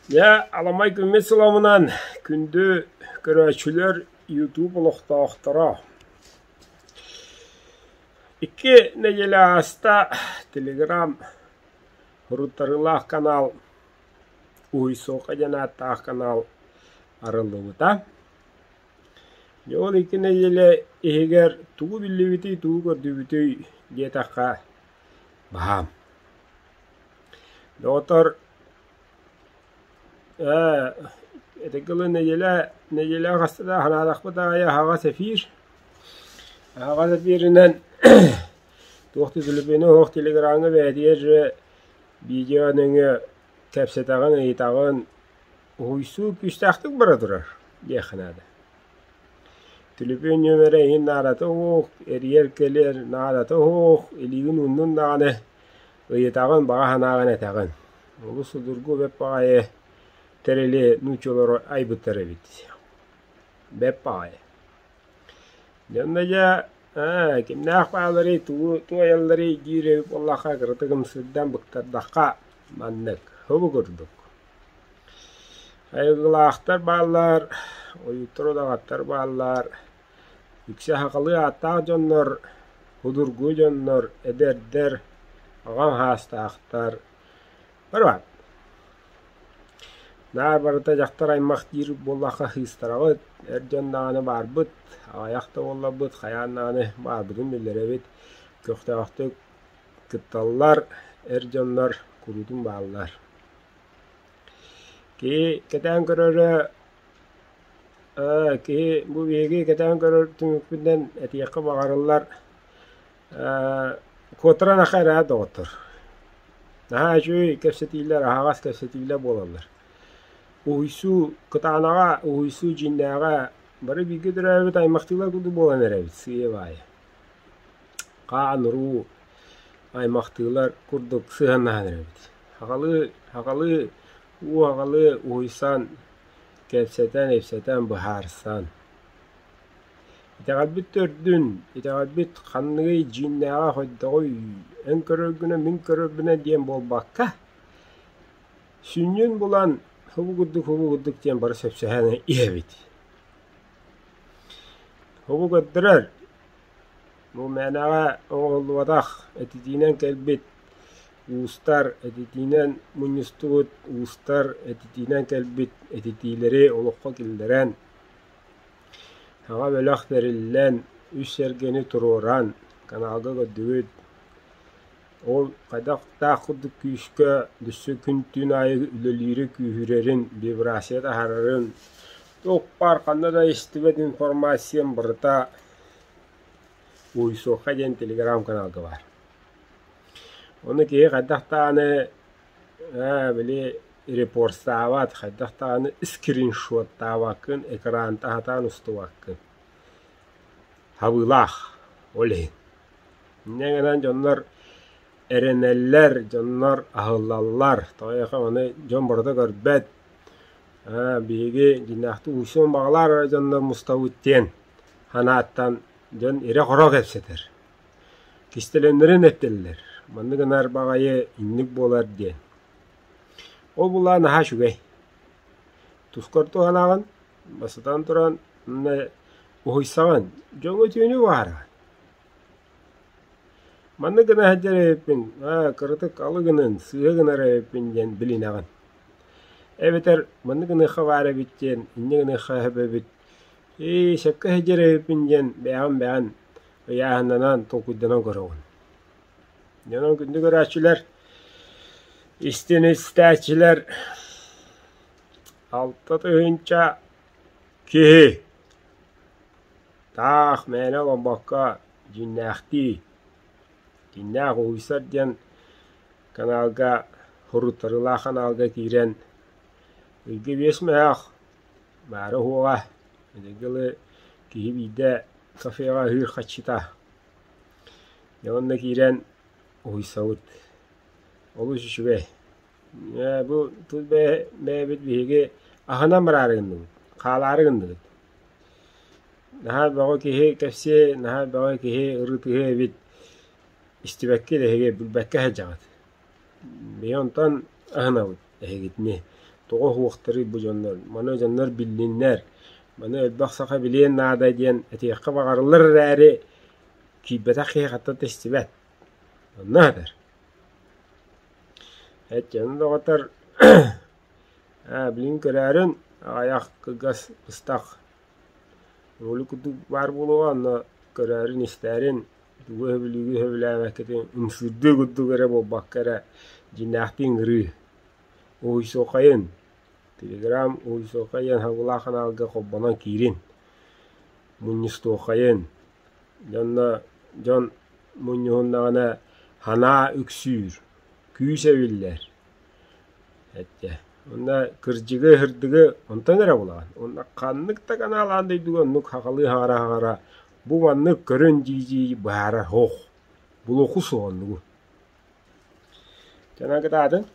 Дьэ, аламай күммүт сыламынан күндү көрөөччүлэр, YouTube олохтоохторо! Икки нэдиэлэ ааста Telegram суруттарыылаах канал Уһуйсуока диэн ааттаах канал арыллыбыта. Дьэ, ол икки нэдиэлэ иһигэр тугу биллибитий, тугу көрдүбүтүй диэтэххэ, баһаам. Доҕоттор, ээ, ити кылы нэдиэлэ, нэдиэлэ хаста да санаатахпыт аайы аһаҕас эфир. Аһаҕас эфиринэн туох да төлөпүөнү оһох телеграмҥа бэйэтигэр же видео нөҥүө кэпсэтэҕин, ыйытаҕын, уһуйсуу күүстээхтик бара турар диэххэ наада. Төлөпүөн нүөмэрэ иһин наадата суох, эрийэр кэлэр наадата суох, илиигин ууннун даҕаны ыйытаҕын, баҕа санааҕын этэҕин. Олус судургу бэрт баҕайы тэрили нууччалар айбыттар эбит. Бэрт баҕайы. Дьэ онно дьэ ээ, кимнээх баалларый, тугу туойалларый диир эбит буоллахха, кыратык ымсыырдан быктардахха маннык, һубу курдук. Айылгылаахтар бааллар, ойууттар удаҕаттар бааллар, үксэ сахалыы ааттаах дьоннор, судургу дьоннор, эдэрдэр, аҕам саастаахтар бары баар. Наар барыта дьахтар аймах диир буоллахха сыыстараҕыт, эр дьон даҕаны баарбыт, аҕыйах да буолларбыт хайаан даҕаны баарбытын биллэрэбит, көхтөөхтүк кытталлар, эр дьоннор куруутун бааллар. Киһи кэтээн көрөрө киһи бу биһиги кэтээн көрөр түмүкпүтүнэн этиэххэ баҕарыллар куотаран аха эрэ доҕоттор. Наһаа үчүгэй кэпсэтиилэр, аһаҕас кэпсэтиилэр буолаллар. Уһуйсуу кытаанаҕа, уһуйсуу дьиҥнээҕэ бары бииргэ төрөөбүт аймахтыылар курдук буолан эрэбит сыыйа-баайа. Хаан-уруу аймахтыылар курдук сыһыаннаһан эрэбит. Аҕалыы, аҕалыы, уу аҕалыы уһуйсан, кэпсэтэн, ипсэтэн, быһаарсан. Итэҕэлбит төрдүн, итэҕэлбит ханныгый дьиҥнээҕэ хойдоҕуй, эн көрөргүнэн, мин көрөрбүнэн диэн буолбакка, сүнньүн булан һубу курдук, һубу курдук диэн бары сөпсөһөн иһэбит. Һубу көрдөрөр Бу мээнэҕэ оҥоһуллубатах этитиинэн кэлбит уустар, этитиинэн мунньустубут уустар, этитиинэн кэлбит этитиилэри олоххо киллэрэн, саҥа бөлөх тэриллэн, үс сэргэни туруоран, каналга көрдүбүт. Ол хайдахтаах курдук күүскэ өссө күн-түүн аайы үлэлиири күүһүрэрин, вибрация таһаарарын, туох баар ханна да истибэт информациям барыта Уйсуохха диэн телеграм-каналга баар. Ону киһи хайдах даҕаны ээ, били репорстаабат, хайдах даҕаны скриншоттаабаккын, экранта сатаан устубаккын. Хабыылаах, ол иһин. Инньэ гынан дьоннор эрэнэллэр, дьоннор аһыллаллар. Тоҕо ону дьон барыта көрбөт. Аа, биһиги дьиҥнээхтик уйсуон баҕалаах эрэ дьоннор мустабыт диэн санааттан дьон ирэ-хоро кэпсэтэр. Кистэлэҥнэрин этэллэр, маннык гынар баҕайы инник буолар диэн. Ол булаа наһаа үчүгэй. Тускар туһанаҕын, бастатан туран, уһуйсаҕын, дьоҥҥо үтүөнү баҕараҕын. Маннык гына сылдьар эбиппин, аа, кыратык алы гынын, сыыһа гынар эбиппин диэн билинэҕин. Эбэтэр маннык гыныахха баар эбит диэн, инньэ гыныахха сөп эбит Ээ, сөпкө сылдьар эбиппин диэн бэйэҕин-бэйэҕин ыйааһыннанан, толкуйданан көрөҕүн. Дьонум күндү көрөөччүлэр, истин истээччилэр 6000 киһи таах мээнэ олорбокко дьиҥнээхтии, дьиҥнээх уһуйсар диэн каналга, суруттарыылаах каналга киирэн ыйга биэс мөһөөх Баара-суоҕа дылы киһи биирдэ кафеҕа аһыыр хаччыта. Дьэ онно киирэн уһуйсабыт. Олус үчүгэй. Ээ бу тус бэйэбит биһиги аһынан бараары гынныбыт, хаалаары гынныбыт. Наһаа бөҕө киһи кэпсиэ, наһаа бөҕө киһи ырытыһыа эбит. Истибэккэ да эһиги билбэккэ сылдьаҕыт. Биһи онтон аһынабыт эһигитини. Тоҕо уһуохтарый бу дьоннор? Маны дьоннор биллиннэр, маны элбэх саха билиэн наада диэн этиэххэ баҕарыллар эрээри, киирбэтэх киһи хаттан да истибэт. Онно сытар. Эт дьону доҕоттор билигин көрөөрүн аҕыйах кылгас быстах ролик курдук баар буолуоҕа, онно көрөөрүн, истээрин, тугу сөбүлүүгү сөбүлээбэккитин ымсыырдыы курдук эрэ буолбакка эрэ дьиҥнээхтии ыҥырыы. Уһуйсуоххайын, телеграм уһуйсуоххай диэн сабылаах ханаалга холбонон киирин, мунньустуоххайын, дьонно дьон мунньуһуннаҕына санаа үксүүр, күүс эбиллэр. Эттэ. Онно кырдьыгы, сырдыгы онтон эрэ булаҕын. Уонна ханнык да канал аан дойдуга оннук сахалыы саҥара-саҥара бу маннык көрүн дии-дии быһаарар суох. Булуоху суох оннугу. Дьонон кытаатын.